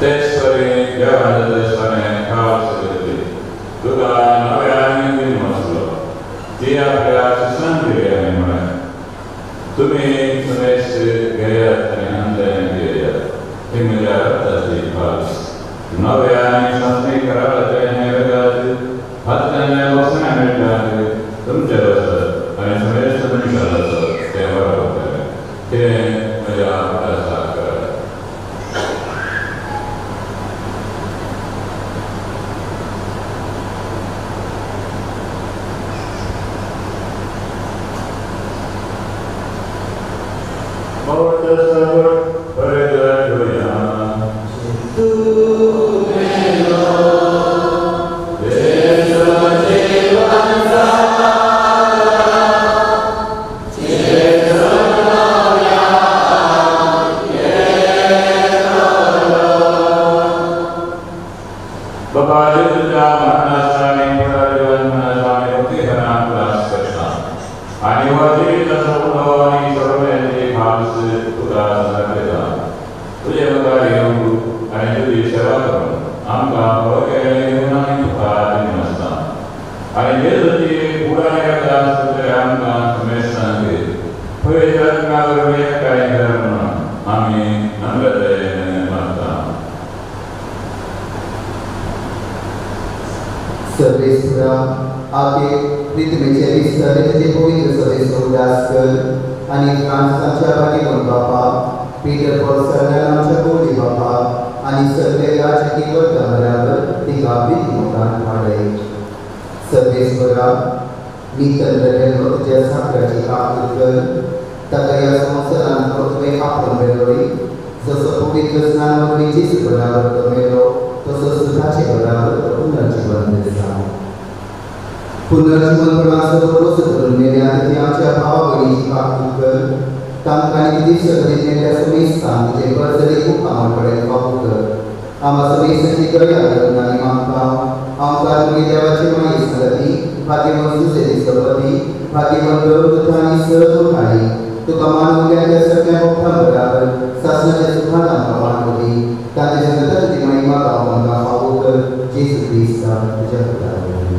तेच परी देवाच्या देसाने खास घेतली तुका नव्या आनी मसलो ती आपल्या शिसांक दिली आनी म्हळें तुमी समेस्त घेयात आनी आमदान घेयात ही म्हज्या रक्ताची खास नव्या आनी सासणी कराराचें हें रगत हातांतल्यान वसण्या मेळटा तुमचे वसत आनी समेस्त मनशां वसत तें बरोबर जालें हें म्हज्या उडासाक करात. सर्वेस्परा आपके प्रितमेचे विस्तारे पवित्र सभेचो उदास कर आनी फ्रांसाच्या भागीवन बापा पीटर पॉल सरदार आमच्या गोडी बापा आनी सगळे राजकी वर्गा बराबर तिका प्रिती हाडय. सर्वेस्परा नितंत्रज्ञ तुज्या साकराची आकृत कर ताका ह्या संवसारांत तुवें आपोवन मेळ्ळी जसो पवित्र स्नान वरवीं जेजू बराबर तो मेलो तसोच ताचे बराबर तो पुनर्जीवन दिता. पुनर्जीवनपणाचो रोस करून मेल्या ती आमच्या भावा भयणीची काकूट कर तांकां आनी दिसकडेन मेल्ल्या समेस्तांक तुजे बरजरी मुखामळ कडेन फावो कर. आमकां समेस्तांची दया करून आनी आमकां आमकां तुगे देवाची मायेस्त संगती भाग्यवंत सुसेदी सपती भाग्यवंत धर्मदूत आनी सर्व खाली तुका मानवल्या त्या सगळ्या भक्तां बराबर सासणाच्या सुखान आमकां मानवली तांचे संगता तुजी महिमा गावंक आमकां फावो कर. जेजू क्रिस्ता तुज्या पुता वरवीं.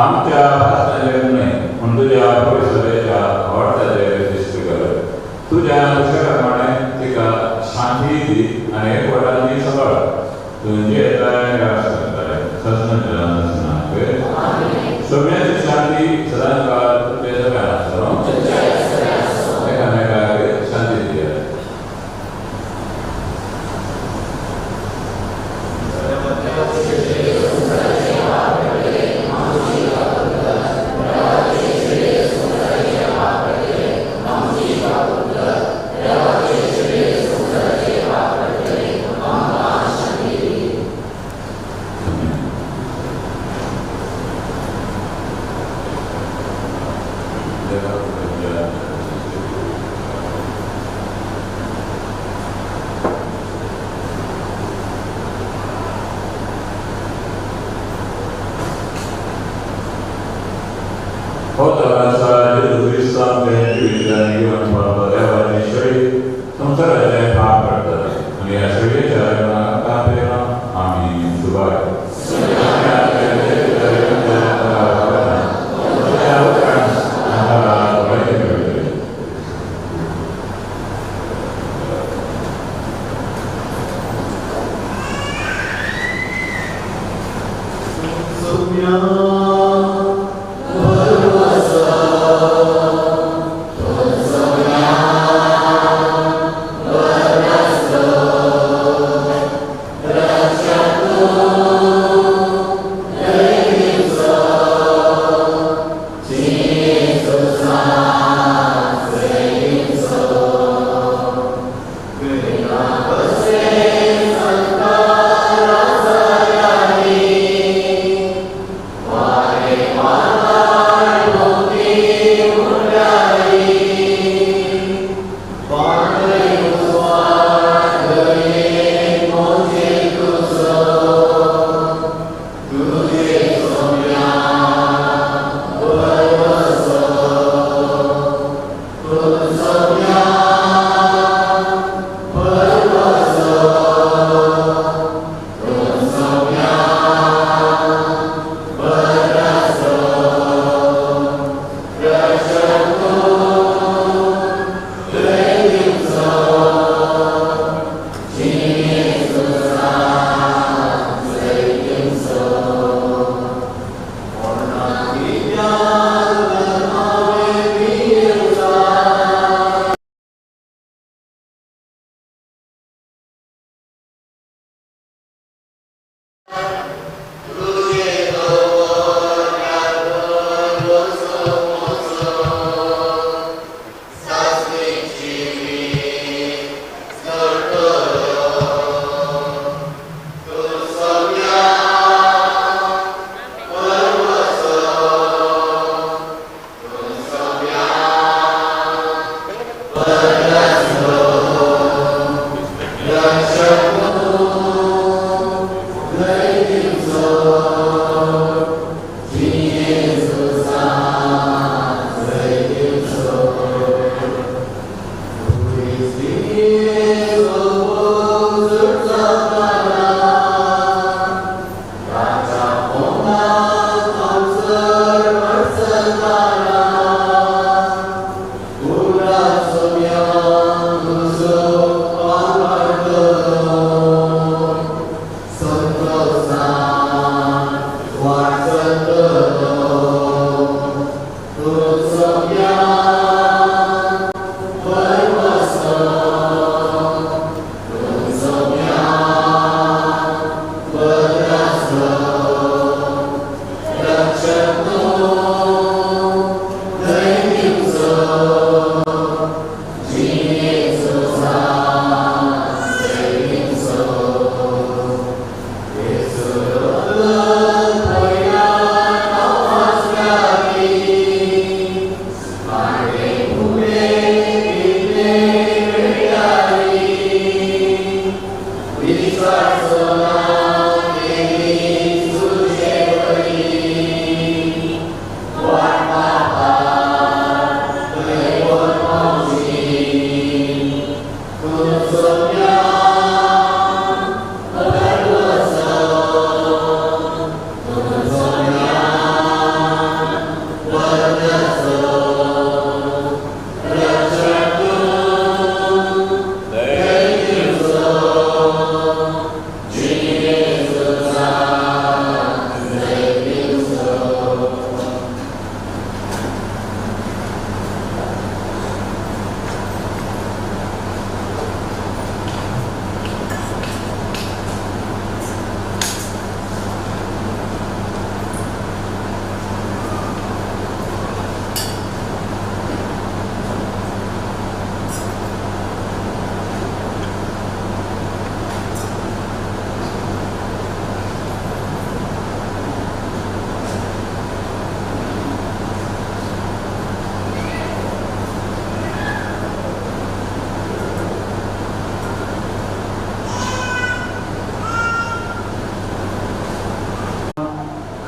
आमच्या भासणाचेर न्हय पूण तुज्या परिसराच्या आवडताचेर दिश्ट कर. तुज्या दुसऱ्या प्रमाणे तिका शांती दी आनी एकवटान ती सांबाळ. तूं जे येताय रास करताय ससनाच्या ससनाक सगळ्यांची शांती सदांच काळ तुमच्या सगळ्या आसलो एकामेकाक शांती दियात. आमचें जिवीत आनी घेवन पावता देवाची शळी संवसाराचें पाप काडटा आनी ह्या शळयेच्या आमकां आमी सुबाय.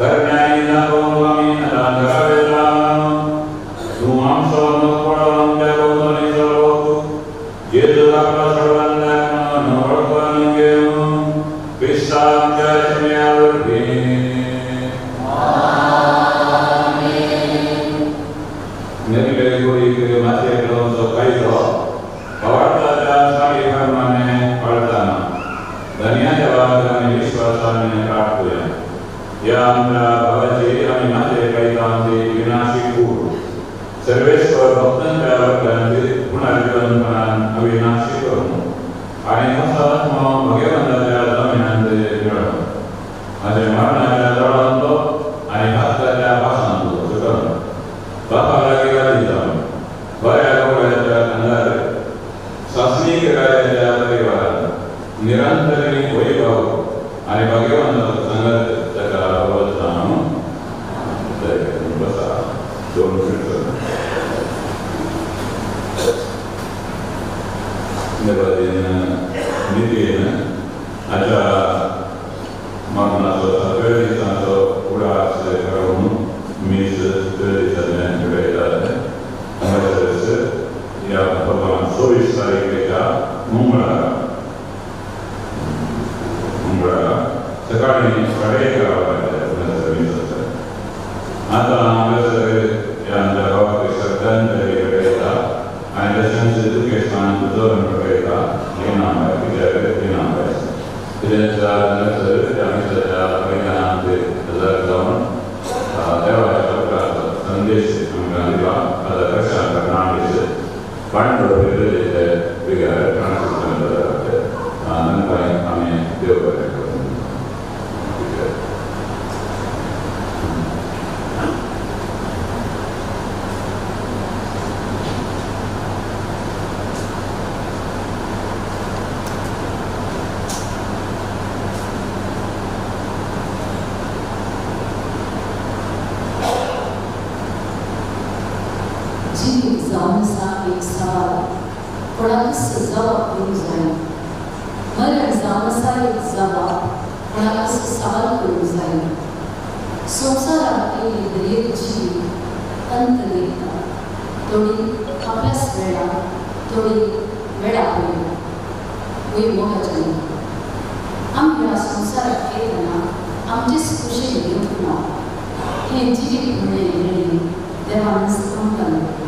Karnai na आमच्या भावाची आनी नातेवाईकांची विनाशी कूड सर्वेश्वर भक्तांच्या वर्गांची पुनर्जीवनपणान अविनाशी करून आनी तसो आत्मो भगवंताच्या जमिनांत मेळो म्हज्या मरणाच्या दळांतलो आनी हाताच्या पासांतलो सुटून बापा लागीं राजी जावन बऱ्या कपड्याच्या खांदार सासणीक राजाच्या परिवारात निरंतरी वैभव आनी भगवंताचो संगत ताका अवजावन बसा दोन देवादीन नितीन हाच्या मरणाचो सगळ्या दिसांचो उडास करून मीस दिसांतल्यान घडयताले. हांगासर ह्या भगवान 24 तारखेच्या मंगळारा सकाळी 11:30 वरांचेर मीस आसता. आतां हांगासर ह्या आमच्या गांवाक श्रद्धांजली घडयता आनी तशेंच दुखेस्तान जवळ घडयता इनाम कित्याक इनाम कितें हांगासर त्या मिसाच्या मैदानांत हजर जावन देवाच्या उपरांत संदेश आमकां दिला. आतां प्रशांत फर्नांडीस बांडोळ फिरलेचे बिगर फ्रांसीस नंतर आमी देव बरें करूं. जिवीत जावन आसा एक सवाल कोणाकूच जबाब करूंक जायना. मरण जावन आसा एक जबाब कोणाकूच सवाल करूंक जायना. संवसारांत येयल्ली दरेक जिवीत अंत लेखता, थोडी आपल्याच वेळा, थोडी वेळा पयली वय मोगाच्या. आमी ह्या संवसाराक येतना आमचेच खुशेन घेवंक ना. हें जिवीत म्हणलें येणें देवानच आमकां दिलें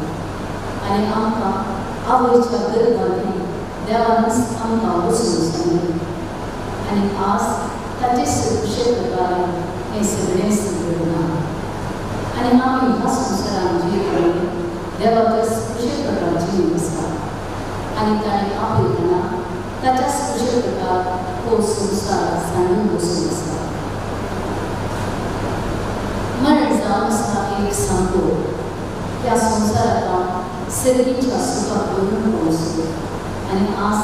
आनी आमकां आवयच्या गर्भांतली देवानच आमकां वचून सांगलें आनी आज ताचेच खुशे प्रकारान हें सगळें घडलां. आनी आमी ह्या संवसारान जियेतना देवाच्याच खुशे प्रकार जिवीत आसा आनी ताणें आपयतना ताच्याच खुशे प्रकार हो संवसार सांडून बसून आसा. मरण जावन आसा एक सांगो ह्या संवसारांत सर्गीच्या सुखाक भरून पावसो आनी आज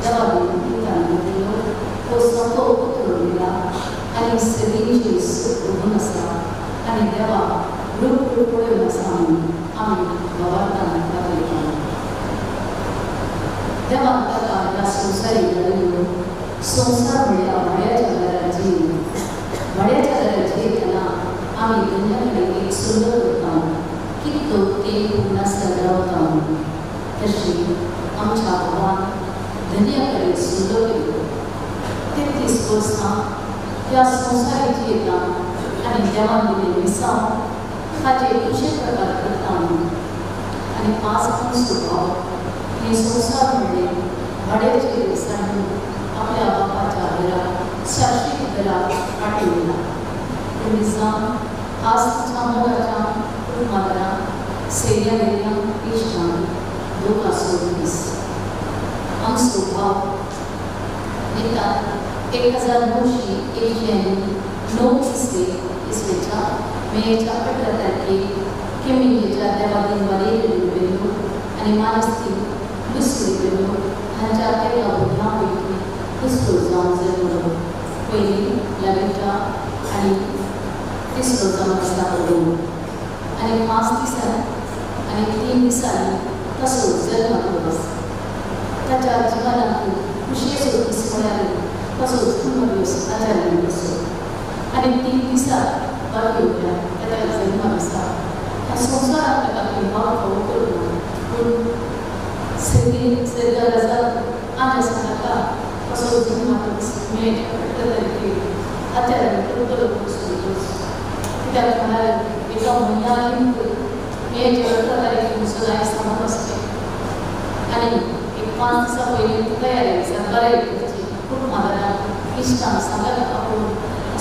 देवा पितान दिलो हो सांगो उतरून दिला आनी सर्गीचें सूख भरून आसा आनी देवा रूप पळोवन आसा म्हणून आमी भावार्थान दाखयता. देवान ताका ह्या संवसारीक घालून संवसार म्हळ्यार भाड्याच्या घरा जीव. भाड्याच्या घरा जियेतना आमी धन्या कडेन एक सुंदर करता कितलो तेंप नासतना रावता. तशी आमच्या भावान धन्या कडेन सुंदर केलो. 33 वर्सां ह्या संवसारीक जियेता आनी देवान दिल्लें मिसांव ताचे खुशे प्रकार करता आनी आज आमचो भाव हे संवसार म्हणलें भाड्याचेर सांडून आपल्या बापाच्या घरा शाश्वीत घरा आठवला. मिसांव आज तुज्या मोगाच्या कुटुंबां सैन्या गेल्या इश्टांक लोकांचो दीस. आमचो भाव निता 1989 इसवे इसवेच्या मेच्या 18 तारखेक केमिंगेच्या देवादीन वालेरी रिबेलो आनी मानस्ती लुसी रिबेलो हांच्या एका भुरग्यां पैकी दुसरो जावन जल्मलो. पयली लाविटा आनी तिसरो जावन आसा दोन आनी 5 दिसांनी आनी 3 दिसांनी तसो जल्माक आसा. ताच्या जिवनांत खुशयेचो दीस म्हळ्यार तसो जल्मदिवस ताच्या असो आनी 3 दिसां बाकी उरल्या ताच्या जल्मा दिसा ह्या संवसारांत ताका खंय वाव फावो करूंक ना. पूण सर्गार आसा आज आसा ताका तसो जल्मा दीस मेच्या 18 तारखेक ताच्या करतलो कित्याक म्हळ्यार एका म्हयन्या मेच्या 18 तारखेक मुसो सामान आसचें आनी एक 5 दिसां पयलीं तयारी सरकाराय करची कुटुंबां इश्टांक सांगात आपोवन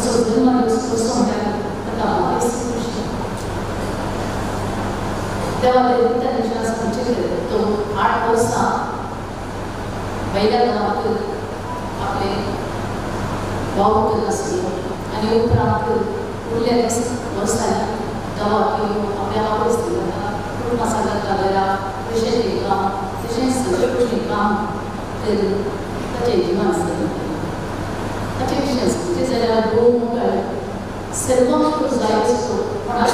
ताचो जल्म दीस कसो म्हळ्यार ताका हांव खुशी देवा त्या दिसा सांगचें तो 8 वर्सां वयल्या गांवांत आपले वावुरत आसलो आनी उपरांत उरल्या दीस वर्सांनी गांवांत येवन आपल्या आवयस दिला कुटुंबा घरा पयशाचें काम तशेंच सगळें काम करून ताचें जिवन आसलें. ताचे विशय सांगचें जाल्यार भोव मोगाळ सर्वांक तो जाय आसलो कोणाक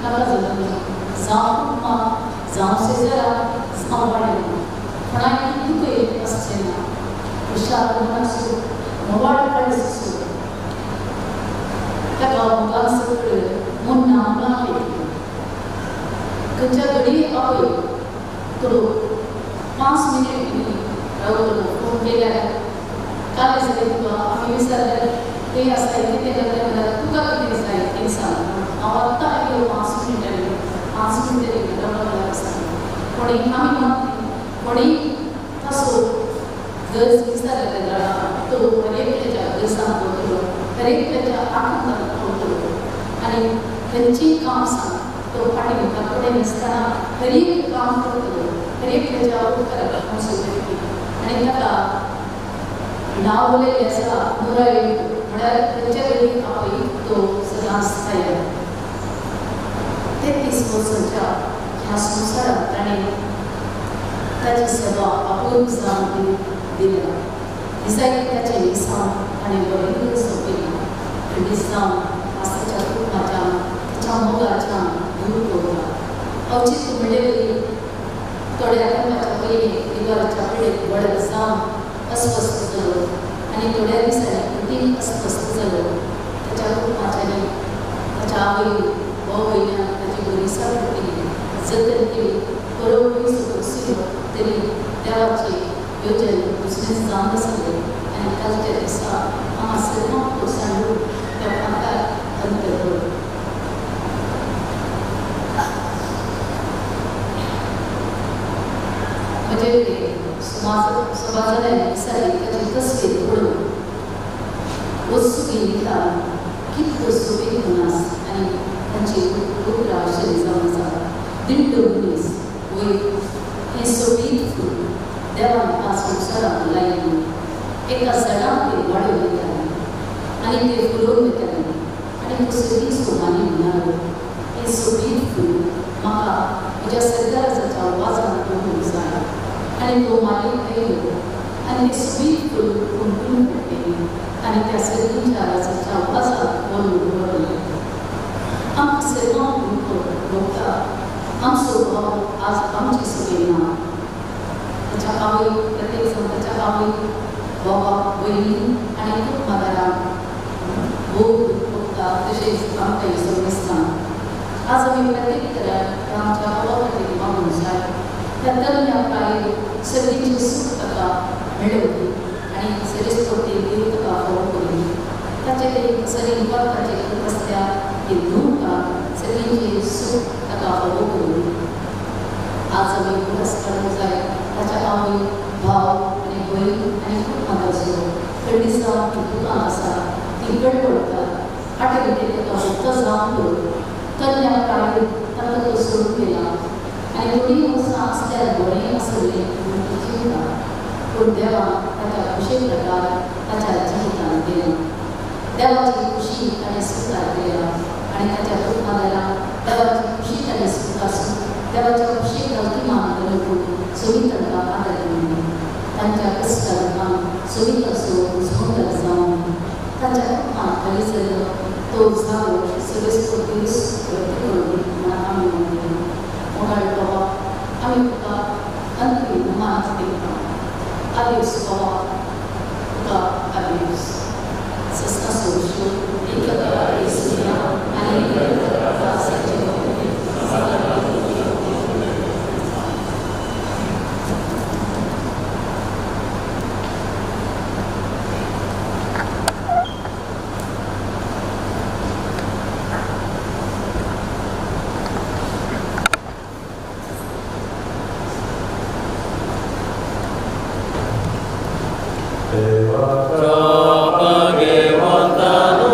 नाका जालो जावं कुटुंबां जावं शेजारा जावं वाड्यार कोणाक दुखय आसचें ना. हुशार मनाचो मोवाळ काळीज आसलो. ताका मुखार सगळें म्हूण नांव येतलें. खंयच्या घडये आवय तो 5 मिनीट रावतलो फोन केल्यार काल जालें तुका आमी विचारल्यार खंय आसाय कितें जालें म्हणल्यार तुका कितें जाय तें सांग. हांव आत्तां आयलो 5 मिनटां 5 मिनटां रावलो आसा. कोणी आमी मात कोणी ताचो गरज विचारल्यार तो हरेकल्याच्या गरजांक पावतलो, हरेकल्याच्या आठवणाक पावतलो आनी खंयचीय काम सांग तो फाटीं वता फुडें नासतना हरेक काम करतलो, हरेकल्याच्या उपकाराक व्यक्ती. आनी ताका नांव बरयल्लें आसा मुराय म्हळ्यार खंयच्या तरी आपय तो सदांच तयार. 33 वर्सांच्या ह्या संवसारांत ताणें ताची सेवा अपूर्व जावन दिल्या. दिसाक ताचें लिसांव ताणें बरें सोंपयलें. लिसांव आज ताच्या कुटुंबाच्या ताच्या मोगाच्या दूर दवरला. अवचीत म्हणलेवरी थोड्या तेंपाच्या पयलीं लिवराच्या पिडेक बळत जावन अस्वस्थ जालो आनी थोड्या दिसांनी कठीण अस्वस्थ जालो. ताच्या कुटुंबाच्यांनी ताच्या आवय भाव भयण्यान ताची बरी सारकी केली, जतन केली. बरो पयसो वसुलो तरी देवाची योजन दुसरें जावन आसलें आनी कालच्या दिसा हांगा सर्वांक तो सांडून त्या फांतार अंतर. म्हजे समाजांतल्या दिसांनी ताची तस्वीर पळोवन वस्तू लिखता कितलो सोबीत मनास आनी तांची उतरां अशें जावन आसा. दिंड मनीस वयर हें सोबीत फूल देवान ह्या संवसारांत लायिल्लें. एका झाडांत तें वाडोवन वयतालें आनी तें फुलोवन वयतालें आनी तो सगळीं सोमानी म्हणालो हें सोबीत फूल म्हाका म्हज्या सरदाराच्या वाजांत दवरूंक जाय. आनी तो मालीक आयलो आनी तें सोबीत फूल हुमटून पडलें आनी त्या सर्गीच्या राजाच्या वाजांत व्हरून दवरलें. आमकां सर्वांक भोगता आमचो भाव आज आमची सगळी ना. ताच्या आवय प्रत्येक जाण ताच्या आवय बाबा भयणी आनी कुटुंबादारांक भोग भोगता तशेंच आमकां समजता. आज आमी प्रत्येक तरान आमच्या भावा खातीर मागूंक जाय. त्या तरण्या प्रायेर सर्गीचें सूख ताका मेळोवपी आनी सरेस्पती देव ताका फावो करूं. ताचे ते सरी ताचे आसल्या ती धुवका सगळींचें सूख ताका फावो करूं. आज आमी उगडास काडूंक जाय ताच्या आवय भाव आनी भयण आनी कुटुंबाचो थंय दिसा ती दुकान आसा ती गडबडटा आठे ताका भोगता जावन करूं. तरण्या प्रायेर ताका तो सोडून गेला आनी थोडीं वर्सां आसल्यार बरें आसलें म्हूण ती चिंता. पूण देवान ताच्या खुशे प्रकार ताच्या जिवितांत दिला. देवाची खुशी ताणें स्विकार केल्या आनी ताच्या कुटुंबादारांक देवाची खुशी ताणें स्विकारून देवाच्या खुशेक अभिमान करून सोबीत तांकां आदार दिलो. तांच्या कश्टान सोबीत असो झोंगर जावन ताच्या कुटुंबांत खाली जाल्लो तो जागो सगळेच दीस व्यक्त करून म्हूण आमी म्हणलें. मोगाळ बाबा आमी तुका अंतीम मान दिता. आदेस बाबा तुका आदेस. सस्ता सोडशो एक आनी देवाच्या भाग्यवंतानो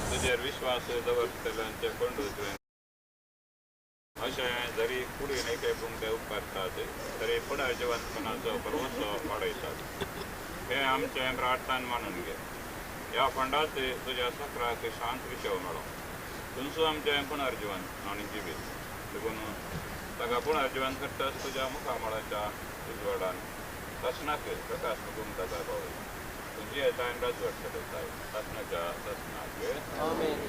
तुजेर विश्वास दवरतल्यांचे कोंडू तुवें अशें जरी कुडीन एके पुंगटे उपकारतात तरी पुनर्जिवंतपणाचो भरवंसो वाडयतात. हें आमचें प्रार्थन मानून घे. ह्या फंडात तुज्या सकराक शांत विशय मेळो. तुमचो आमचें पुनर्जिवन आनी जिवीत देखून ताका पुनर्जिवन करताच तुज्या मुखामळाच्या उजवाडान सासणाक प्रकाश मुगूंक ताका पावय. तुजी येतायन राजवट चलयताय सासणाच्या सासणाक. आमेन.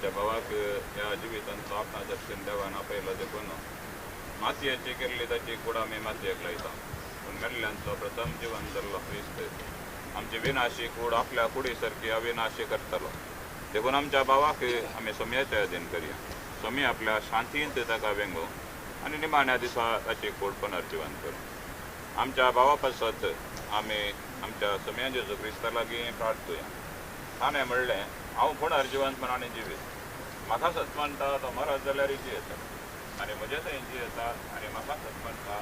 आमच्या भावाक ह्या जिवितांचो आपणा दर्शन देवान आपयलो देखून मातयेची केल्ली ताची कूड आमी मातयेक लायता. पूण मेल्ल्यांचो प्रथम जिवन जाल्लो क्रिस्त आमची विनाशी कूड आपल्या कुडी सारकी अविनाशी करतलो. देखून आमच्या भावाक आमी सोमयाच्या अधीन करया. सोमी आपल्या शांतींत ताका वेंगो आनी निमाण्या दिसा ताची कूड पुनर्जिवन करूं. आमच्या भावा पासत आमी आमच्या सोमया जेजू क्रिस्ता लागीं प्रार्थुया. ताणें म्हणलें, हांव पुनर्जिवंत आनी जिवीत, म्हाका सत म्हणटा तो मरत जाल्यार जियेता आनी म्हजे थंय जियेता आनी म्हाका सत म्हणटा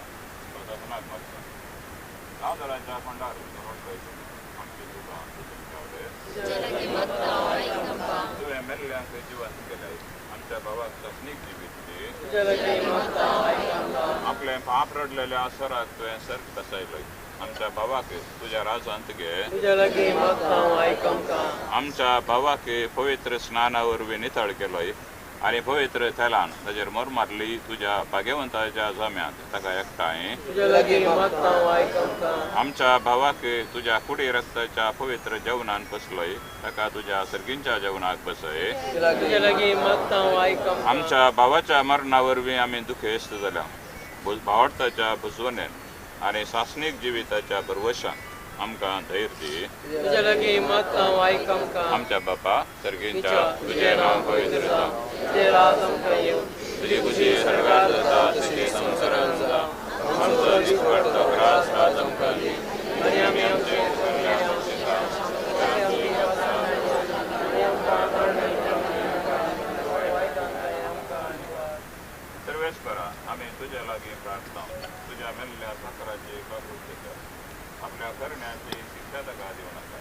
तो सपनाक मरता. लावदराच्या फोंडार आमची तुका तुवें मेल्ल्यांक जिवंत केल्याय, आमच्या भावाक सासणीक जिवीत दी. आपलें पाप रडलेल्या असराक तुवें सर्ग बसयलोय, आमच्या भावाक तुज्या राजांत घे. आमच्या भावाक पवित्र स्नाना वरवीं नितळ केलोय आनी पवित्र थेलान ताजेर मोर मारली तुज्या भाग्यवंताच्या जम्यांत ताका एकठांय. आमच्या भावाक तुज्या कुडी रक्ताच्या पवित्र जेवणान बसलोय, ताका तुज्या सर्गींच्या जेवणाक बसय. आमच्या भावाच्या मरणा वरवीं आमी दुखेस्त जाल्या, भावार्थाच्या बुजवणेन आनी सासणीक जिविताच्या भरवशान आमकां धैर्य दी. आमच्या बापा सर्गींच्या तुजें नांव पवित्र जावं, तुजी खुशी स्वर्गात जाता तशी संवसारांत जावं. आमचो दिसपडटो ग्रास आज आमकां दी आनी आमी आमचे सर्वेस्परा आमी तुज्या लागीं प्रार्थना, तुज्या मेल्ल्या साकराची कबूल कर, आपल्या करण्याची शिक्षा ताका दिवं नाका.